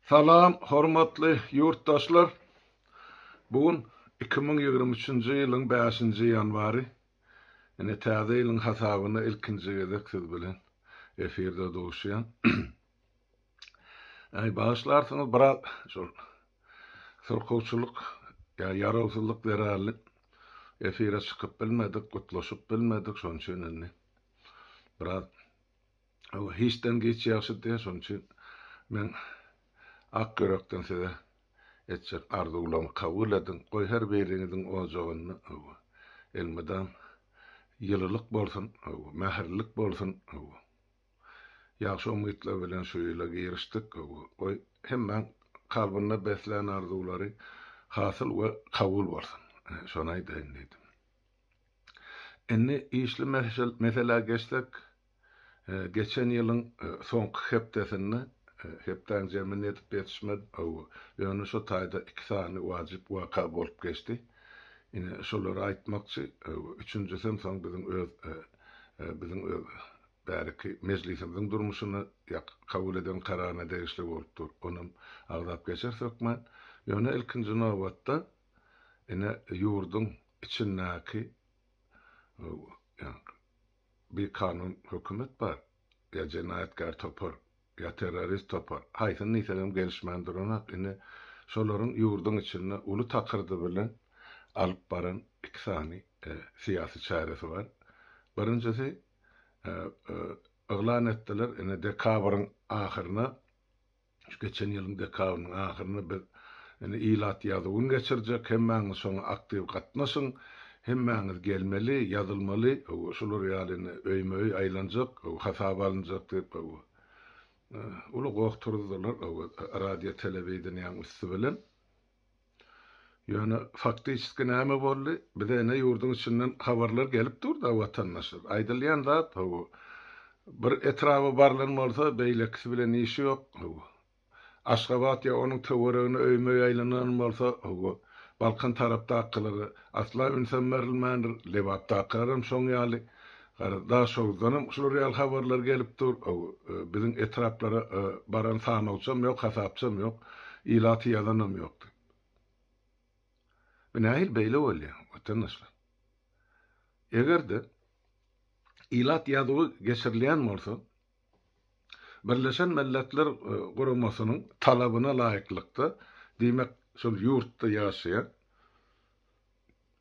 Salam hormatly ýurtdaşlar! Bu gün 2023-nji ýylyň bäşinji ýanwary. Ine täze ýylyň hasabyna ilkinji gezek siz bilen efirde duşýan. Äý bagyşlarsyňyz biraz şol syrkawçylyk ýa ýarawsyzlyk zerarly efire çykyp bilmedik, gutlaşyp bilmedik, şonuň üçin indi biraz Hiçden giç ýagşy diýen şonuň üçin men ak ýürekden size etjek arzuwlarymy kabul ediň. Goý her biriňiziň ojagynda elmydam ýylylyk bolsun, mähirlilik bolsun. Ýagşy umytlar bilen şu ýyla girişdik. Goý hemmäň kalbynda beslän arzuwlary hasyl we kabul bolsun. Şony aýdaýyn diýdim. Indi işli meselä geçsek, geçen ýylyň soňky hepdesinde, hepdäň jemini edip ýetişmedim, hawa, ýöne şo taýda iki sany wajyp waka bolup geçdi. Ine, şolary aýtmakçy, hawa, üçünjisem soň biziň öz, biziň öz bäriki mejlisimiziň durmuşyna ýa kabul eden kararyna degişli bolup dur, onam agzap geçeris hökman. Ýöne ilkinji nobatda, ine, ýurduň içindäki bikanun hökümet bar, ýa jenaýatkär topar, ýa terrorist topar, haýsyny diýsegem gelişmän duranok, indi şolaryň ýurduň içinde uly takyrdy bilen alyp baran iki sany syýasy çäresi bar. Birinjisi, yglan etdiler, indi dekabryň ahyryna Şu geçen ýylyň dekabrynyň ahyrynda biz indi ilat ýazuwyny geçirjek, hemmäňiz şoňa aktiw gatnaşyň, hemmäňiz gelmeli, ýazylmaly, şular ýaly indi öýme-öý aýlanjak, hasaba alynjak diýip, uly goh turuzdylar radio, telewideniýäň üsti bilen. Ýöne faktiçeski näme boldy? Bize ene ýurduň içinden habarlar gelip dur-da watandaşlar. Aýdylýan zat hawa. Bir etraba barlan bolsa beýlekisi bilen işi ýok hawa. Aşgabat ýa onuň töweregine öýme-öý aýlanan bolsa hawa. Balkan tarapdakylara asla ünsem berilmändir. Lebapdakylaram şoň ýaly. Garaz Daşoguzdanam şular ýaly habarlar gelip dur. Hawa biziň etraplara baran sanawçam ýok, hasapçam ýok. Ilaty ýazanam ýok diýip. Bu nähili beýle bolýar, watandaşlar? Eger-de ilat ýazuwy geçirilýän bolsa, Birleşen Milletler Guramasynyň talabyna laýyklykda, diýmek, şol ýurtda ýaşaýan,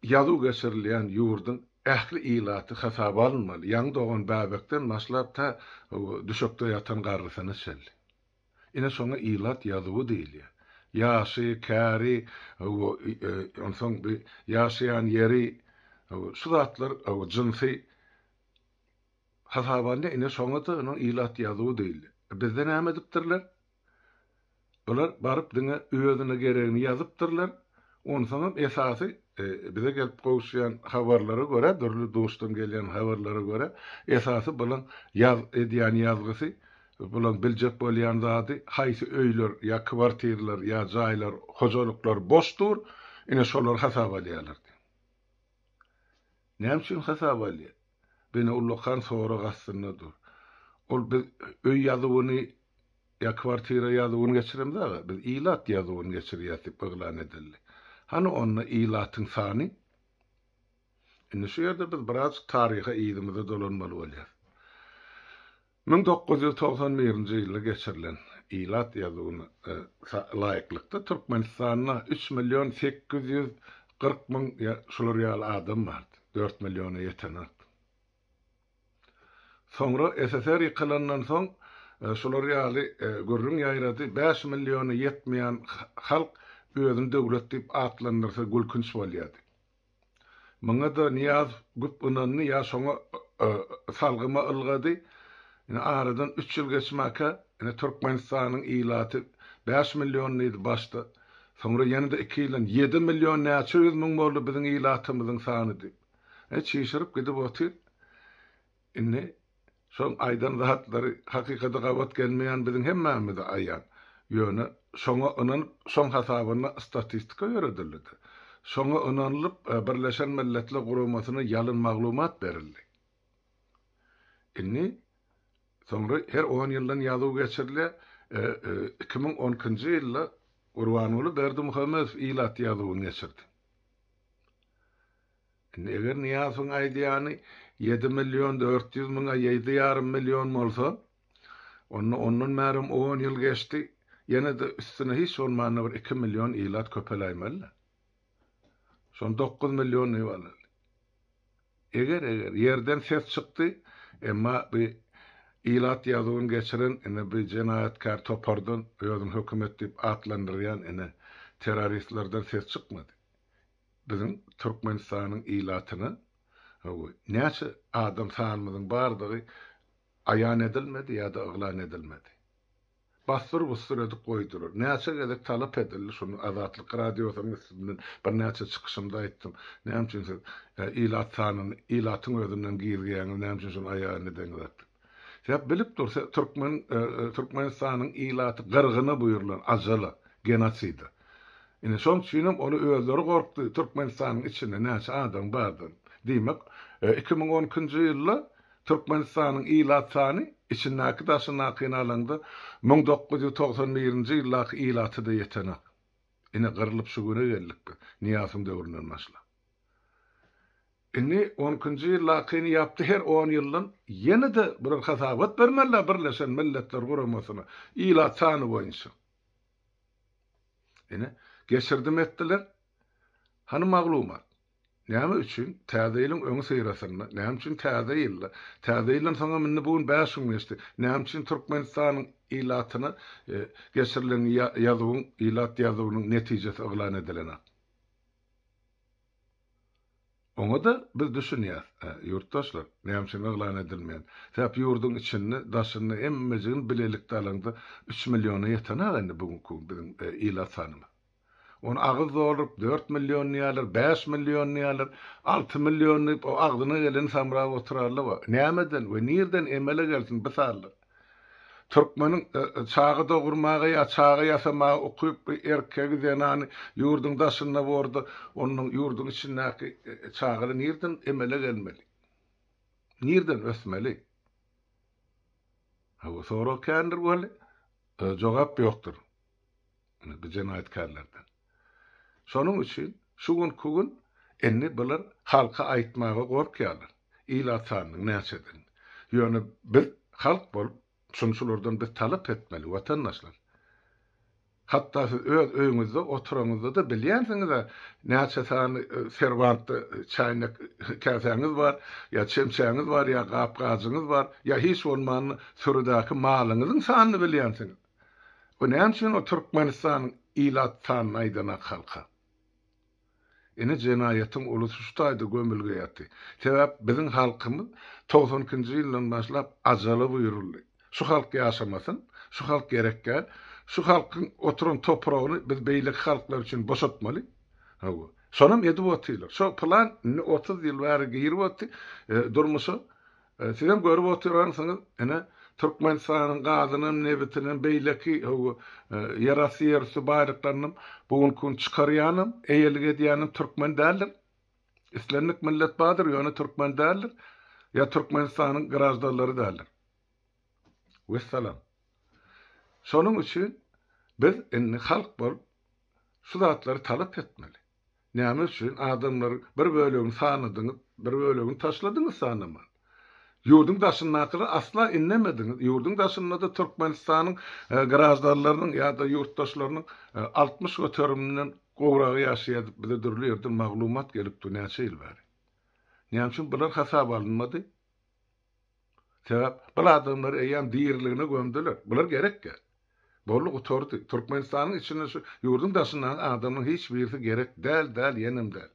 ýazuw geçirilýän ýurduň ähli ilaty hasaba alynmaly, ýaňy dogan bäbekden başlap tä düşekde ýatan garrysyna çenli. Ine şoňa ilat ýazuwy diýilýär. Ýaşy, käri, onsoň bu ýaşaýan ýeri, şu zatlar, jynsy hasaba alynýar. Ine şoňa-da onuň ilat ýazuwy diýilýär. Bizde näme edipdirler? Bular baryp diňe özüne geregini ýazypdyrlar. Onsoňam esasy bize gelip gowuşýan habarlara görä, dürli duşdan gelýän habarlara görä, esasy bulaň ýaz edýän ýazgysy, bulaň biljek bolýan zady haýsy öýler ýa kwartirler ýa jaýlar, hojalyklar boş dur, ine şolary hasaba alýarlar diýip. Näme üçin hasaba alýar? Bu ine ullakan sorag astynda dur. Ol biz öý ýazuwyny ýa kwartira ýazuwyny geçiremzog-a, biz ilat ýazuwyny geçirýäs diýip yglan edildi. Hany onda ilatyň sany? Indi şu ýerde biz birazjyk taryha yzymyza dolanmaly bolýas. 1991-nji ýylda geçirilen ilat ýazuwyna laýyklykda Türkmenistanda üç million 840 müň ýa şular ýaly adam bardy, dört milliona ýetenok. Soňra SSR ýykylandan soň şular ýaly gürrüň ýaýrady, bäş milliona ýetmeýän halk özüni döwlet diýip atlandyrsa gülkünç bolýar diýip. Muňa-da Nyýazow güp ynandy ýa şoňa salgyma ylgady. Ine aradan üç ýyl geçmäkä ine Türkmenistanyň ilaty bäş million diýdi başda. Soňra ýene-de iki ýyldan ýedi million näçe ýüz müň boldy biziň ilatymyzyň sany diýip. E çişirip gidip otyr. Indi şoň aýdan zatlary hakykata gabat gelmeýän biziň hemmämize aýan. Ýöne şoňa ynanyp, şoň hasabyna statistika ýöredildi-de. Şoňa ynanylyp Birleşen Milletler Guramasyna ýalyn maglumat berildi. Indi soňra her on ýyldan ýazuw geçirilýär. 2012-nji ýylda Gurbanguly Berdimuhamedow ilat ýazuwyny geçirdi. Indi eger Nyýazowyň aýdýany ýedi million 400 müňe ýedi ýarym million bolsa, onda ondan bärem on ýyl geçdi, ýene-de üstüne hiç bolmanda bir iki million ilat köpeläýmeli-dä. Şony dokuz million diýip alaly. Eger-eger, ýerden ses çykdy, emma bu ilat ýazuwyny geçiren ine bu jenaýatkär topardan, özüni hökümet diýip atlandyrýan ine terroristlerden ses çykmady. Biziň Türkmenistanyň ilatyna hawa, näçe adam sanymyzyň bardygy aýan edilmedi ýa-da yglan edilmedi. Bassyr-bussyr edip goýdular. Näçe gezek talap edildi, şuny Azatlyk Radiosynyň üstünden birnäçe çykyşymda aýtdym. Näme üçin siz ilat sanyny ilatyň özünden gizleýäňiz, näme üçin şuny aýan edeňizok diýip. Sebäp bilip dur, türkmen Türkmenistanyň ilaty gyrgyna buýrulan, ajala, genosida. Ine şoň üçinem ony özleri gorkdy, Türkmenistanyň içinde näçe adam bardygyny. Diýmek, 2012-nji ýylda Türkmenistanyň ilat sany içindäki daşyndakyny alaňda 1991-nji ýyldaky ilaty-da ýetenak. Ine gyrlyp şu güne geldik biz, Nyýazowyň döwründen başlap. Indi on ikinji ýyldakyny ýapdy her on ýyldan ýene-de bular hasabat bermeliler Birleşen Milletler Guramasyna ilat sany boýunça. Ine geçirdim etdiler. Hany maglumat? Näme üçin Täze ýylyň öňüsyrasynda, näme üçin Täze ýylda, Täze ýyldan soňam indi bu gün bäş gün geçdi, näme üçin Türkmenistanyň ilatyna geçirilen ýazuwyň, ilat ýazuwynyň netijesi yglan edilenak? Oňa-da biz düşünýäs, ýurtdaşlar, näme üçin yglan edilmeýän. Sebäp ýurduň içinde, daşynda hemmejigini bilelikde alaňda üç milliona ýetenak indi bu günki gün biziň ilat sanymyz. Ony agyz dolduryp dört million diýýärler, bäş million diýýärler, alty million diýip, o agzyna geleni samrap oturarlar bar. Nämeden we nirden emele gelsin bu sanlar? Türkmeniň çaga dogurmaga ýa çaga ýasamaga ukyply erkegi, zenany ýurduň daşynda borda, onuň ýurduň içindäki çagalar nirden emele gelmeli? Nirden ösmeli? Hawa, sorag kändir weli, jogap ýokdur. Bu jenaýatkärlerden. Şonuň üçin şu günki gün indi bular halka aýtmaga gorkýarlar. Ilat sanynyň näçedigini. Ýöne biz halk bolup şuny şulardan biz talap etmeli watandaşlar. Hatda siz öz öýüňizde oturaňyzda-da bilýänsiňiz-ä näçe sany serwantda çäýnek käsäňiz bar, ýa çemçäňiz bar, ýa gap-gajyňyz bar, ýa hiç bolmanda sürüdäki malyňyzyň sanyny bilýänsiňiz. Bu näme üçin o Türkmenistanyň ilat sanyny aýdanak halka? Ine jenaýatyň ulusy şu taýda gömülge ýaty. Sebäp biziň halkymyz 92-nji ýyldan başlap ajala buýruldy. Şu halk ýaşamasyn, şu halk gerek däl, şu halkyň oturan topragyny biz beýleki halklar üçin boşatmaly. Hawa. Şonam edip otyrlar. Şo plan indi 30 ýyl bäri girip oty durmuşa. Sizem görüp oturansyňyz, ine, Türkmenistanyň gazynam, nebitinem, beýleki ýerasty, ýerüsti baýlyklarynam bu günki gün çykarýanam, eýelik edýänem türkmen däldir. Islendik millet bardyr, ýöne türkmen däldir. Ýa Türkmenistanyň graždanlary däldir. Wessalam. Şonuň üçin biz indi halk bolup şu zatlary talap etmeli. Näme üçin adamlaryň bir bölegini sanadyňyz, bir bölegini taşladyňyz sanaman? Ýurduň daşyndakylary asla inlemediňiz. Ýurduň daşynda-da Türkmenistanyň graždanlarynyň ýa-da ýurtdaşlarynyň 60 göteriminden gowragy ýaşaýar diýip bize dürli ýerden maglumat gelip dur näçe ýyl bäri. Näme üçin bular hasaba alynmady? Sebäp bul adamlary eýýäm diriligine gömdüler. Bular gerek däl. Boldy gutardy. Türkmenistanyň içinde şu ýurduň daşyndaky adamlaryň hiç birisi gerek däl däl ýenem däl.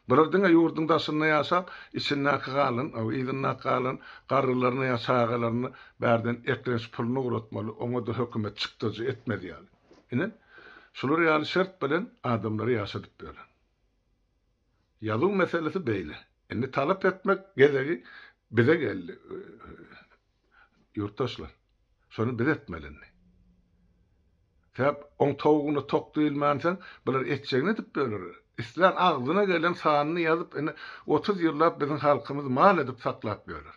Bular diňe ýurduň daşynda ýaşap içindäki galan yzyndaky galan garrylaryna ýa çagalaryna bärden eklenç puluny ugratmaly oňada hökümet çykdajy etmez ýaly. Ine şular ýaly şert bilen adamlary ýaşadyp ýören. Ýazuw meselesi beýle. Indi talap etmek gezegi bize geldi ýurtdaşlar. Şony biz etmeli indi. Sebäp oň towugyna tok diýilmänsoň, bular etjegini edip ýörler. Islän agzyna gelen sanyny ýazyp indi 30 ýyllap biziň halkymyzy mal edip saklap ýörler.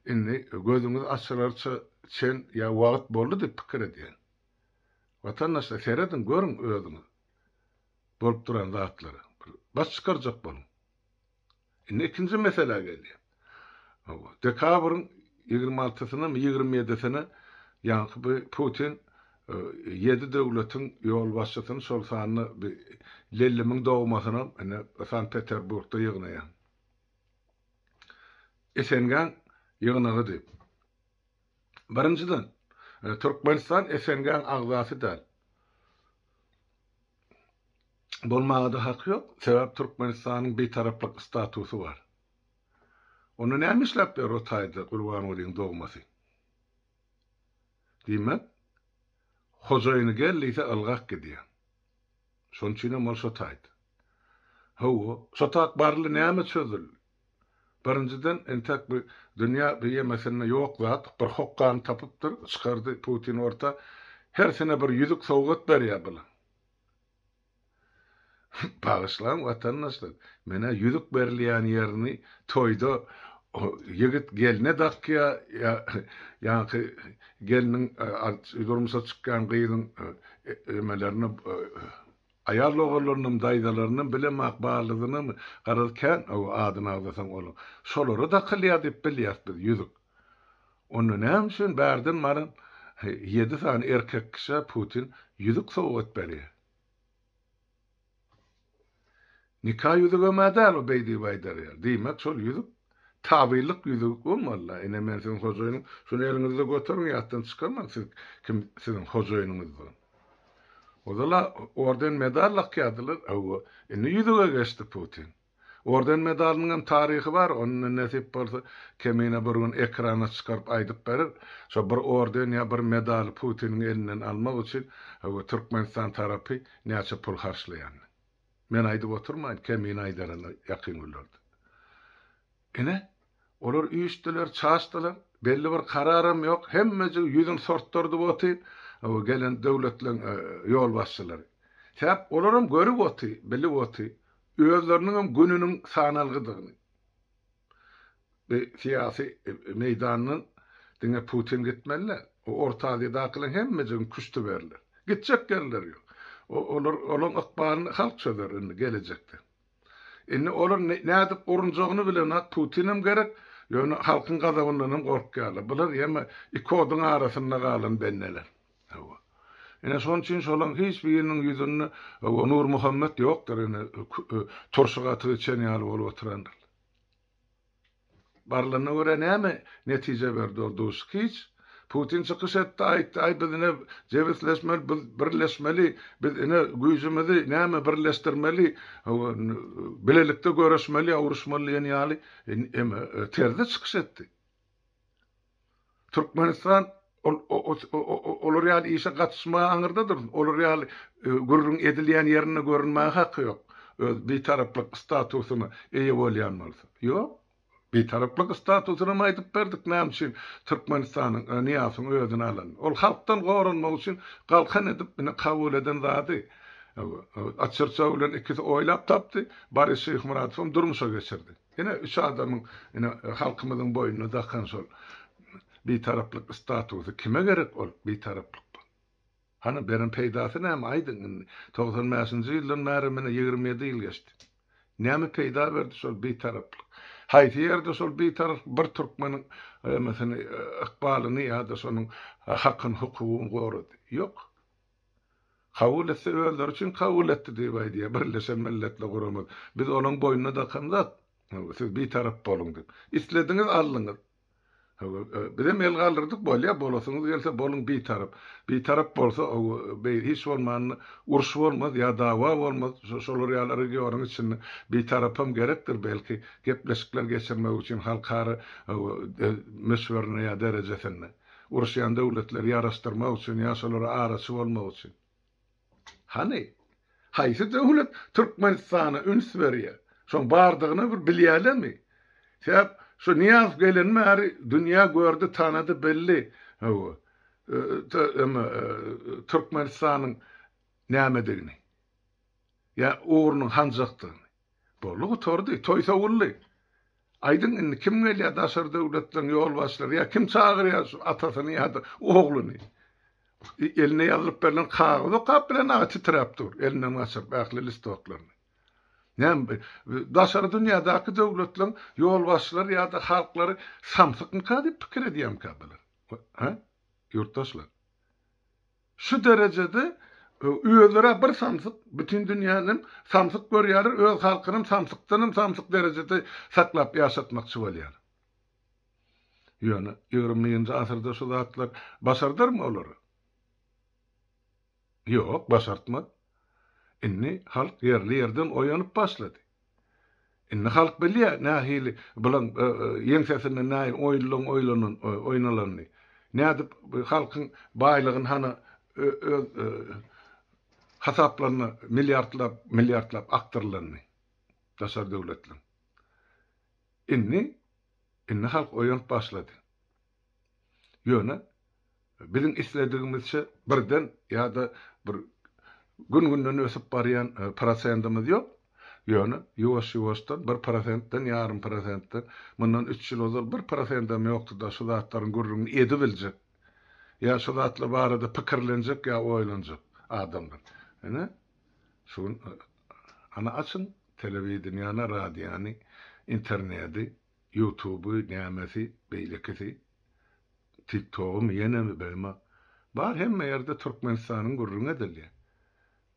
indi gözüňiz açylarça çen ýa wagt boldy diýip pikir edýän. Watandaşlar serediň görüň özüňiz bolup duran zatlara. Bir baş çykarjak boluň. Indi ikinji meselä gelýän. Hawa, dekabryň 26-syna 27-sine ýaňky bu Putin ýedi döwletiň ýolbaşçysyny, şol sanda bu Lellimiň dogmasynam ine Sankt-Peterburgda ýygnaýar. SNG-iň ýygnagy diýip. Birinjiden, Türkmenistan SNG-iň agzasy däl. Bolmaga-da haky ýok, sebäp Türkmenistanyň bitaraplyk statusy bar. Onda näme işläp ýör o taýda Gurbangulyň dogmasy? Diýmek, hojaýyny gel diýse ylgap gidýär. Şonuň üçinem ol şo taýda. Hawa, şo tak barly näme çözüldi? Birinjiden, entek bu dünýä BMS-nde ýok zat, bir hokgany tapypdyr, çykardy Putin orta, hersine bir ýüzük sowgat berýär bular. Bagyşlaň watandaşlar, men-ä ýüzük berilýän ýerini toýda ýigit gelne dakýa ýa ýaňky gelniň durmuşa çykýan gyzyň emelerine aýal doganlarynam daýzalarynam bilemok barlydynamy garaz kän adyny agzasaň olar şolara dakylýar diýip bilýäs biz ýüzük. Onda näme üçin bärden baran ýedi sany erkek kişä Putin ýüzük sowgat berýär? Nika ýüzügem-ä däl o beý diýip aýdar ýaly. Diýmek, şol ýüzük tabynlyk ýüzügi bolmaly-da. Ine, men siziň hojaýynyň, şuny eliňizde göteriň, ýatdan çykarmaň, siz kim siziň hojaýynyňyzdygyny. Ozal-a orden-medal dakýardylar, hawa, indi ýüzüge geçdi Putin. Orden-medalynyň hem taryhy bar, ony nesip bolsa Kemine bir gün ekrana çykaryp aýdyp berer. Şo bir orden ýa bir medaly Putiniň elinden almak üçin Türkmenistan tarapy näçe pul harçlaýanyny. Men aýdyp oturmaýyn, Kemine aýdar indi ýakyn günlerde. Ine, olar üýşdüler, çaşdylar, belli bir kararam ýok, hemmejigi ýüzüni sortdurdyp otyr, gelen döwletleň ýolbaşçylary. Sebäp olaram görüp otyr, bilip otyr, Özleriniňem gününiň sanalgydygyny. Bu syýasy meýdandan diňe Putin gitmeli däl. O Orta Aziýadakylaryň hemmejigiň küşti berler. Gitjek ýerleri ýok. Olar olaň ykbalyny halk çözer indi gelejekde. Indi olar nädip urunjagyny bilenok Putinem gerek, ýöne halkyň gazabyndanam gorkýarlar. Bular ýeme iki oduň arasynda galan bendeler. Hawa. Ine şonuň üçin şolaň hiç biriniň ýüzünde hawa Nurmuhammet ýokdur ine turşy gatyk içen ýaly bolup oturandyr. Barlanyna görä näme netije berdi ol duşuşyk? Hiç. Putin çykyş etdi, aýtdy, aý biz ine jebisleşmeli, biz birleşmeli, biz ine güýjümizi näme birleşdirmeli, hawa bilelikde göreşmeli ýa uruşmaly diýen ýaly terzde çykyş etdi. Türkmenistan ol olar ýaly işe gatyşmaga aňyrda dursun, olar ýaly gürrüň edilýän ýerinde görünmäge haky ýok. Öz bitaraplyk statusyna eýe bolýan bolsa. Ýok. Bitaraplyk statusynam aýdyp berdik näme üçin Türkmenistanyň Nyýazowyň özüni alanyny. Ol halkdan goranmak üçin galkan edip ine kabul eden zady. Açyrça bilen ikisi oýlap tapdy, Boris Şyhmyradowam durmuşa geçirdi. Ine üç adamyň ine halkymyzyň boýnuna dakan şol bitaraplyk statusy kime gerek ol bitaraplyk. Hany beren peýdasy näme aýdyň indi 95-nji ýyldan bäri mine 27 ýyl geçdi. Näme peýda berdi şol bitaraplyk. Haýsy ýerde şol bitaraplyk bir türkmeniň emesini ykbalyny ýa-da şonuň hakyny hukugyny gorady. Ýok. Kabul etse özleri üçin kabul etdi diýip aýdýar Birleşen Milletler Guramasy. Biz olaň boýnuna dakan zat. Siz bitarap boluň diýip. Islediňiz aldyňyz. Bizem el galdyrdyk bolýa bolasyňyz gelse boluň bitarap. Bitarap bolsa hiç bolmanda uruş bolmaz ýa dawa bolmaz. Şolar ýaly regionyň içinde bitarapam gerekdir belki gepleşikler geçirmek üçin halkara möçberinde ýa derejesinde. Uruşýan döwletleri ýaraşdyrmak üçin ýa şolara araçy bolmak üçin. Hany, haýsy döwlet Türkmenistana üns berýär? Şoň bardygyny bir bilýärlermi? Sebäp şu Nyýazow geleni bäri dünýä gördi, tanady, bildi. Hawa, Türkmenistanyň nämedigini. Ýa ugrunyň hanjakdygyny. Boldy gutardy, toý sowuldy. Aýdyň indi kim gelýär daşary döwletleriň ýolbaşçylary ýa kim çagyrýar şu atasyny ýa-da ogluny? Eline ýazylyp berlen kagyzy okap bilen aga titräp dur, elinden gaçyryp ähli listoklaryny. Näme daşary dünýädäki döwletleriň ýolbaşçylary ýa-da halklary samsykmyka diýip pikir edýärmikä bular? Hä? Ýurtdaşlar. Şu derejede özleri bir samsyk, bütin dünýänem samsyk görýärler, öz halkynam samsykdanam samsyk derejede saklap ýaşatmakçy bolýar. Ýöne ýigriminji asyrda şu zatlar başardarmy olara? Ýok, başartmaz. Indi halk ýerli-ýerden oýanyp başlady. Indi halk bilýär nähili bulaň ýeňsesinden nähili oýunlaryň oýlanan oýnalanyny. Nädip halkyň baýlygyny hana öz hasaplaryna milliardlap milliardlap akdyrylanyny daşary döwletleriň. Indi indi halk oýanyp başlady. Ýöne biziň isledigimizçe birden ýa-da bir gün-günden ösüp barýan prosentimiz ýok. Ýöne ýuwaş-ýuwaşdan bir prosentden, ýarym prosentden, mundan üç ýyl ozal bir prosendem ýokdy-da şu zatlaryň gürrüňini edibiljek ýa şu zatlar barada pikirlenjek ýa oýlanjak adamlar. Ine, şu gün ana açyň telewideniýany, radiony, internedi, Ýutuby nämesi beýlekisi tiktogymy ýenemi bilma bar hemme ýerde Türkmenistanyň gürrüňi edilýär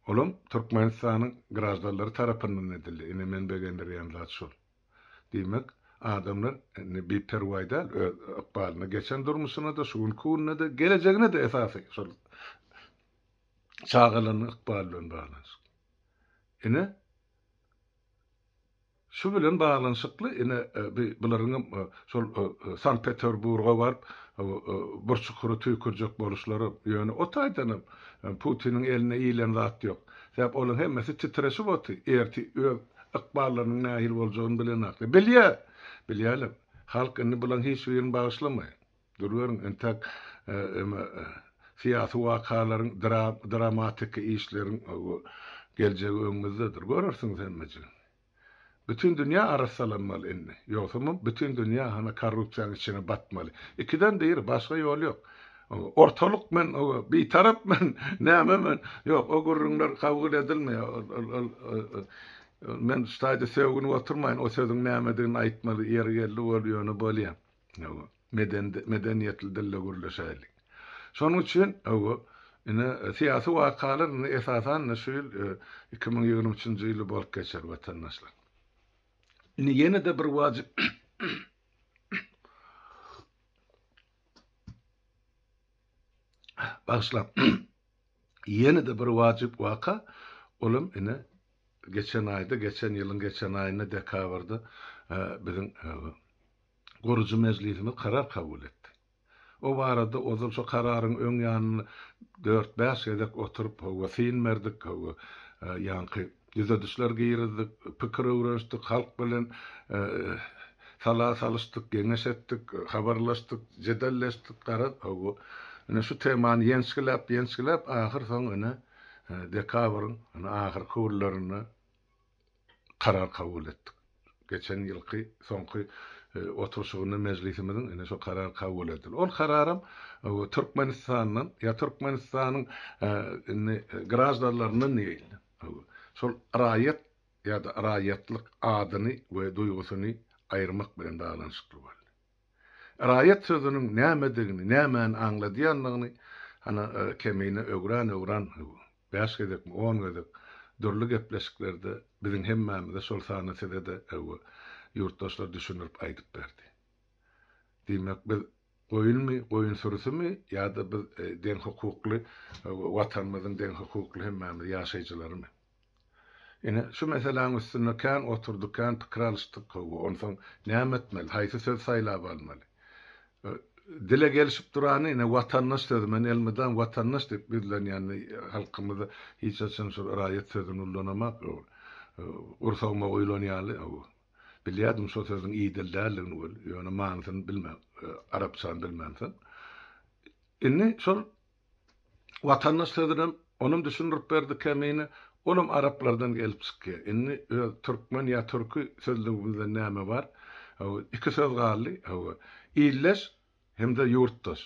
olam Türkmenistanyň graždanlary tarapyndan edilýär ine meni begendirýän zat şol diýmek adamlar indi biperwaý däl öz ykbalyna geçen durmuşynada şu günki gününede gelejegine-de esasy şol çagalarynyň ykbaly bilen baglanyşykly ine Şu bilen baglanyşykly ine bi bularyňam şol Sankt Peterburga baryp bir çukury tüýkürjek boluşlary ýöne o taýdanam Putiniň eline ilen zat ýok. Sebäp olaryň hemmesi titreşip oty erti öz ykballarynyň nähili boljagyny bilenaklar. Bilýär! Bilýärler. Halk indi bularyň hiç birini bagyşlamaýar. Duruberiň entäk eme syýasy wakalaryň dramatiki işleriň geljegi öňümizdedir. Görersiňiz hemmejigini. Bütin dünýä arassalanmaly indi. Ýogsamam bütin dünýä hana korrupsiýanyň içine batmaly. Ikiden biri, başga ýol ýok. Ortalyk men, bitarap men, näme men, ýok, o gürrüňler kabul edilmeýär. Ol men şu taýda sögünip oturmaýyn, o sözüň nämedigini aýtmaly ýeri geldi bol, ýöne bolýa. Medeniýetli dilde gürleşäýlik. Şonuň üçin, hawa, ine, syýasy wakalar indi esasan indi şu ýyl 2023-nji ýyly bolup geçer, watandaşlar. Indi ýene-de bir wajyp Bagyşlaň. Ýene-de bir wajyp waka, olam ine geçen aýda, geçen ýylyň geçen aýynda dekabrda biziň Gurujy mejlisimiz karar kabul etdi. O barada ozal şo kararyň öň ýanynda dört-bäş gezek oturyp, hawa, syn berdik, hawa, ýaňky düzedişler girizdik, pikir öwrenişdik, halk bilen sala salyşdyk, geňeş etdik, habarlaşdyk, jedelleşdik, garaz, hawa, ine şu temany ýençgiläp-ýençgiläp, ahyr soň ine dekabryň ine ahyrky günlerinde karar kabul etdik. Geçen ýylky soňky oturyşygynda mejlisimiziň ine şo karar kabul edildi. Ol kararam Türkmenistandan ýa Türkmenistanyň indi graždanlaryndan diýeýin. Şol raýat ýa-da raýatlyk adyny we duýgusyny aýyrmak bilen baglanyşykly boldy. Raýat sözüniň nämedigini, nämäni aňladýandygyny hana Kemine öwran-öwran Bäş gezekmi, on gezek dürli gepleşiklerde biziň hemmämize, şol sanda size-de, hawa, ýurtdaşlar düşündirip aýdyp berdi. Diýmek, biz goýunmy, goýun sürüsimi ýa-da biz deňhukukly, Watanymyzyň deňhukukly hemmämiz ýaşaýjylarymy? Ine, şu meseläň üstünde kän oturdyk, kän pikir alyşdyk, hawa, onsoň näme etmeli, haýsy sözi saýlap almaly? Dile gelşip durany ine watandaş sözi, men elmydam watandaş diýip ýüzlenýän halkymyza hiç haçan şol raýat sözüni ullanamak gursagyma guýlan ýaly bilýärdim şol sözüň idil däldigini weli ýöne manysyny bilmän arapçany bilmänsoň indi şol Watandaş sözünem onam düşündirip berdi Kemine, olam araplardan gelip çykýar. Indi öz türkmen ýa türki sözlügimizde näme bar? Hawa, iki söz galdy. Hawa, illeş hem-de ýurtdaş.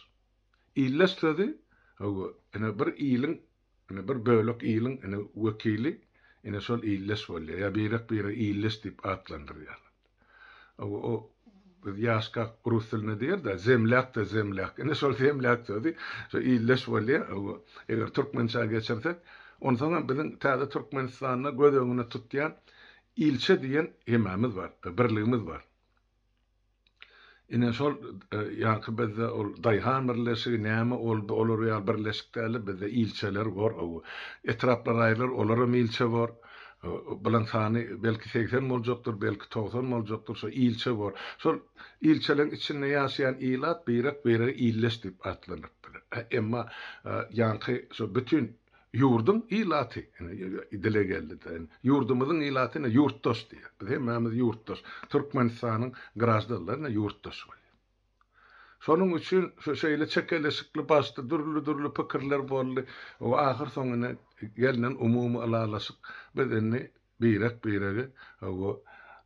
Illeş sözi, hawa, ine bir iliň, ine bir bölek iliň ine wekili, ine şol illeş bolýar. Ýa birek-biregi illeş diýip atlandyrýarlar. Hawa, o biz ýaşkak rus dilinde diýer-de, zemlýak-da zemlýak. Ine şol zemlýak sözi şo illeş bolýar. Hawa, eger türkmençä geçirsek, onsoňam biziň täze Türkmenistanda göz öňünde tutýan ilçe diýen hemmämiz bar, birligimiz bar. Ine şol ýaňky bizde ol daýhan birleşigi näme boldy olar ýaly birleşik däldi bizde ilçeler bor o etraplar aýrylar olaram ilçe bor bulaň sany belki 80 boljakdyr belki 90 boljakdyr şo ilçe bor şol ilçeleň içinde ýaşaýan ilat birek biregi illeş diýip atlandyryp biler emma ýaňky şo bütin Ýurduň ilaty, ine, dile geldi-de, indi, ýurdumyzyň ilaty ine ýurtdaş diýýär. Biz hemmämiz ýurtdaş. Türkmenistanyň graždanlary ine ýurtdaş bolýar. Şonuň üçin şu şeýle çekeleşikli başda dürli-dürli pikirler boldy. We ahyrsoňy ine gelnen umumy ylalaşyk biz indi Birek-biregi bu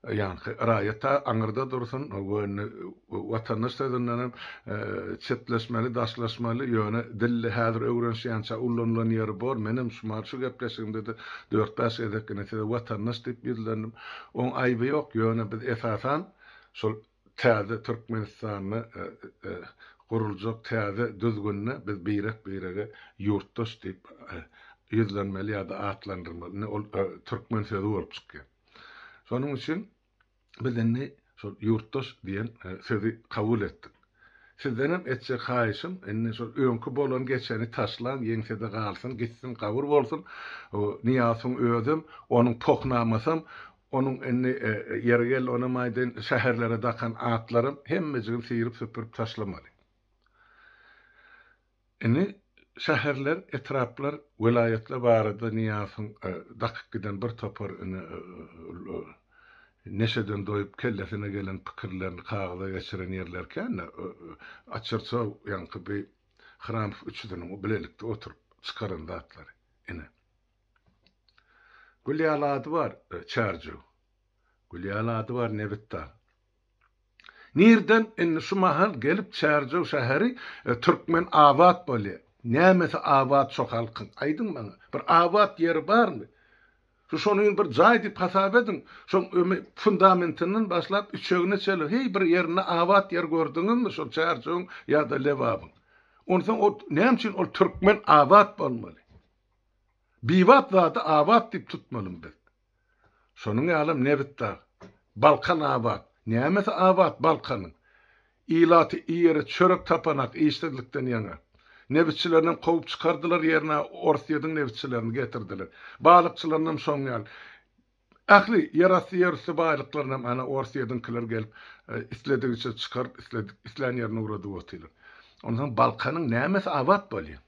ýaňky raýat-a aňyrda dursun, bu indi watandaş sözündenem çetleşmeli, daşlaşmaly, ýöne dilde häzir öwrenişýänçä ullanylan ýeri bor. Menem şumal şu gepleşigimde-de dört-bäş gezek ine size watandaş diýip ýüzlendim. Oň aýby ýok, ýöne biz esasan şol Täze Türkmenistanda guruljak täze düzgünde biz birek-birege ýurtdaş diýip ýüzlenmeli ýa-da atlandyrmaly. Indi ol türkmen sözi bolup çykýar. Şonuň üçin biz indi şol ýurtdaş diýen sözi kabul etdik. Sizdenem etjek haýyşym, indi şol öňki bolan geçeni taşlaň, ýeňsede galsyn, gitsin, gabyr bolsun. Nyýazowyň özem, onuň pohnamasam Onuň indi, ýeri geldi onam aýdaýyn, şäherlere dakan atlaram hemmejigini syryp-süpürip taşlamaly. Indi şäherler, etraplar, welaýatlar barada Nyýazowyň dakyp giden bir topar indi neşeden doýup kellesine gelen pikirlerini kagyza geçiren ýerleri kän-de, Açyrçow ýaňky bi Hramow üçüsiniň bilelikde oturyp çykaran zatlary. Ine. Gül ýaly ady bar Çärjew. Gül ýaly ady bar Nebitdag. Nirden indi şu mahal gelip Çärjew şäheri türkmen abat bolýa. Nämesi abat şo halkyň? Aýdyň maňa. Bir abat ýeri barmy? Şu şony bir jaý diýip hasap ediň. Şoň ömi fundamentinden başlap üçegine çenli heý bir ýerinde abat ýer gördüňizmi şol Çärjewiň ýa-da Lebabyň? Onsoň ol näme üçin ol türkmen abat bolmaly? Bibat zady abat diýip tutmalymy biz? Şonuň ýalam Nebitdag, Balkan abat. Nämesi abat Balkanyň? Ilaty iýere çörek tapanak işsizlikden ýaňa. Nebitçilerinem kowup çykardylar ýerine Orsýediň nebitçilerini getirdiler. Balykçylarynam şoň ýaly. Ähli ýerasty ýerüsti baýlyklarynam ana Orsýediňkiler gelip isledigiçe çykaryp isledik islän ýerine ugradyp otyrlar. Onsoň Balkanyň nämesi abat bolýar?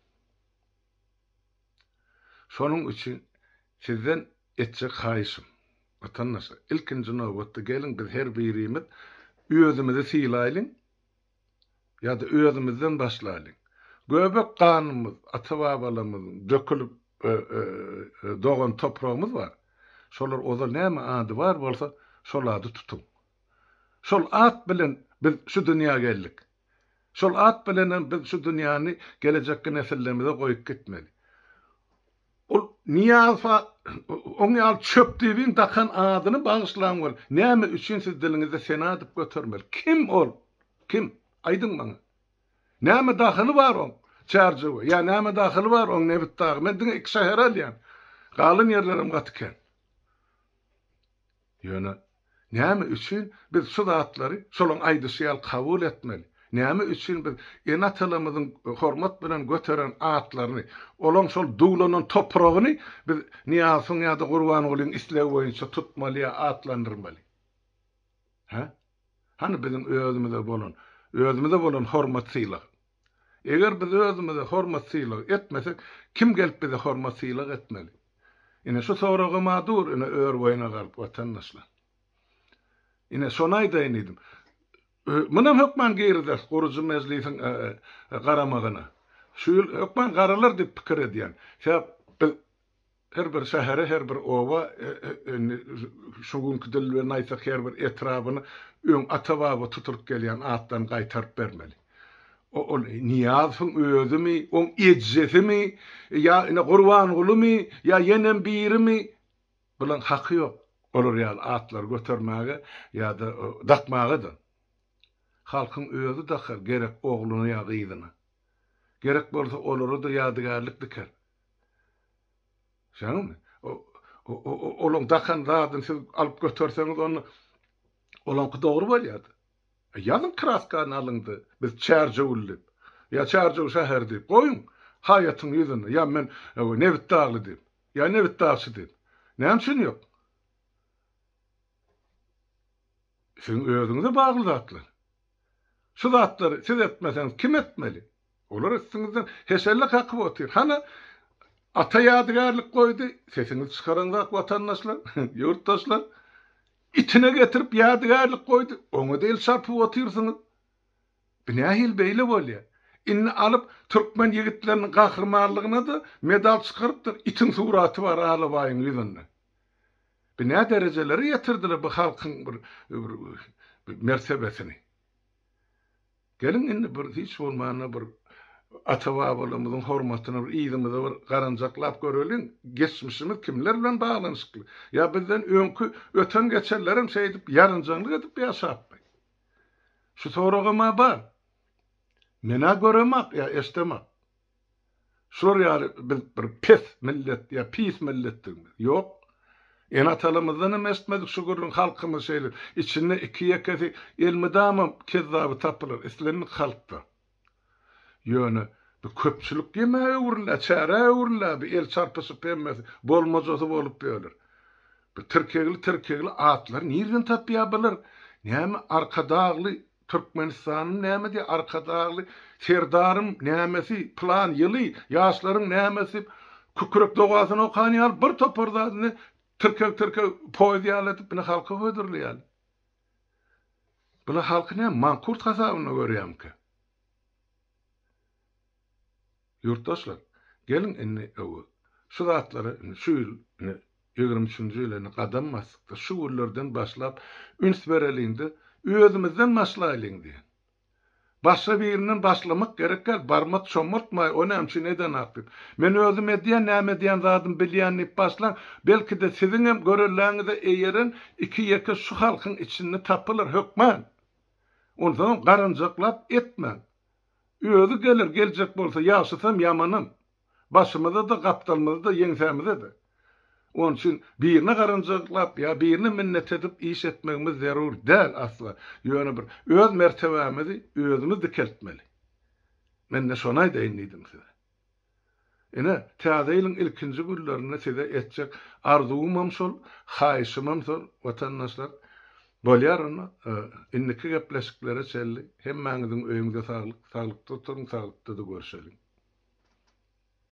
Şonuň üçin sizden etjek haýyşym, watandaşlar, ilkinji nobatda geliň biz her birimiz özümizi sylaýlyň ýa-da özümizden başlaýlyň. Göbek ganymyz, ata-babalarymyzyň dökülip dogan topragymyz bar. Şolar ozal näme ady bar bolsa, şol ady tutuň. Şol at bilen biz şu dünýä geldik. Şol at bilenem biz şu dünýäni gelejekki nesillerimize goýup gitmeli. Ol Nyýazowa oň ýaly çöpdübiň dakan adyny bagyşlaň weli, näme üçin siz diliňizde sena edip götermeli? Kim ol? Kim? Aýdyň maňa. Näme dahyly bar oň Çärjewe? Ýa näme dahyly bar oň Nebitdaga? Men diňe iki şäheri alýan. Galan ýerlerem gaty kän. Ýöne näme üçin biz şu zatlary şolaň aýdyşy ýaly kabul etmeli? Näme üçin biz ene-atalarymyzyň hormat bilen göteren atlaryny, olaň şol duwlanan topragyny biz Nyýazowyň ýa-da Gurbangulyň islegi boýunça tutmaly ýa atlandyrmaly? Hä? Hany biziň özümize bolan, özümize bolan hormat-sylag? Eger biz özümize hormat-sylag etmesek, kim gelip bize hormat-sylag etmeli? Ine şu soragym-a dur ine ör-boýuna galyp watandaşlar. Ine şony aýdaýyn diýdim. Munam hökman girizeris gurujy mejlisiň garamagyna. Şu ýyl hökman garalar diýip pikir edýän. Sebäp biz. Her bir şähere, her bir oba, indi şu günki dil bilen aýtsak, her bir etrabyny öň ata-baba tutulyp gelýän atlaryny gaýtaryp bermeli. Ol Nyýazowyň özümi, oň ejesimi, ýa ine Gurbangulymy, ýa ýenem birimi, bulaň haky ýok olar ýaly atlary götermäge ýa-da dakmaga-da. Halkyň özi dakar gerek ogluna ýa gyzyna. Gerek bolsa olara-da ýadygärlik diker. Şeňmi? Olaň dakan zadyny siz alyp göterseňiz onda olaňky dogry bolýardy. E, ýazyň kraskany alyňda biz Çärjewül diýip. Ýa Çärjew şäheri diýip goýuň haýatyň ýüzüne. Ýa men e, Nebitdagly diýip. Ýa Nebitdagçy diýip. Näme üçin ýok? Siziň özüňize bagly zatlar. Şu zatlary siz etmeseňiz kim etmeli? Olar üstüňizden heşelle kakyp otyr. Hany ata ýadygärlik goýdy, sesiňizi çykaraňzak watandaşlar, ýurtdaşlar. Itine getirip ýadygärlik goýdy, oňa-da el çarpyp otyrsyňyz. Bu nähili beýle bolýar? Indi alyp türkmen ýigitleriniň gahrymanlygyna-da medal çykarypdyr, itiň suraty bar alabaýyň ýüzünde. Bu nä derejelere ýetirdiler bu halkyň bir mertebesini. Geliň indi bir hiç bolmanda bir ata-babalarymyzyň hormatyna bir yzymyza bir garanjaklap göreliň, geçmişimiz kimler bilen baglanyşykly? Ýa bizden öňki öten-geçenlerem şeýdip ýaranjaňlyk edip ýaşapmy? Şu soragam-a bar. Men-ä göremak ýa eşdemak. Şular ýaly biz bir pes millet ýa pis milletdigimiz. Ýok. Ene-atalarymyzdan hem eşitmedik şu gürrüň halkymyz şeýle içinde iki-ýekesi elmydama kezzaby tapylar islendik halkda. Ýöne bu köpçülik ýemä öwrülä, çärä öwrülä bu el çarpyşyp hemmesi bolmajasy bolup ýörler. Bu tirkegli tirkegli atlary nirden tapýar bular? Näme Arkadagly Türkmenistanym näme diýýär Arkadagly Serdarym nämesi pylan ýyly ýaşlaryň nämesi kükrek dogasyny okan ýaly bir topar zadyny tirkeg tirkeg poýuz ýaly edip ine halka hödürleýärler. Bular halky näme mankurt hasabynda görýärmikä? Ýurtdaşlar, geliň indi öwe şu zatlara indi şu ýyl indi 23-nji ýyl indi gadam basdykda şu günlerden başlap üns bereliňde özümizden başlaýlyň diýen. Başga birinden başlamak gerek däl, barmak çommaltmaý o näme üçin edenak diýip. Men özüm edýän näme edýän zadymy bilýän diýip başlaň, belki-de siziňem görelläňize eýeren iki-ýeke şu halkyň içinde tapylar hökman. Onsoňam garynjaklap etmäň. Özi geler, geljek bolsa, ýagşysam, ýamanam. Başymyza-da, gapdalymyza-da, ýeňsämize-de. Onuň üçin birine garynjaklap ýa birine minnet edip iş etmegimiz zerur däl asla. Ýöne bir öz mertebämizi özümiz dikeltmeli. Men-de şony aýdaýyn diýdim size. Ine, Täze ýylyň ilkinji günlerinde size etjek arzuwymam şol, haýyşymam şol, watandaşlar. Bolýar onda, indiki gepleşiklere çenli hemmäňiziň öýüňize saglyk, saglykda oturyň, saglykda-da görşeliň.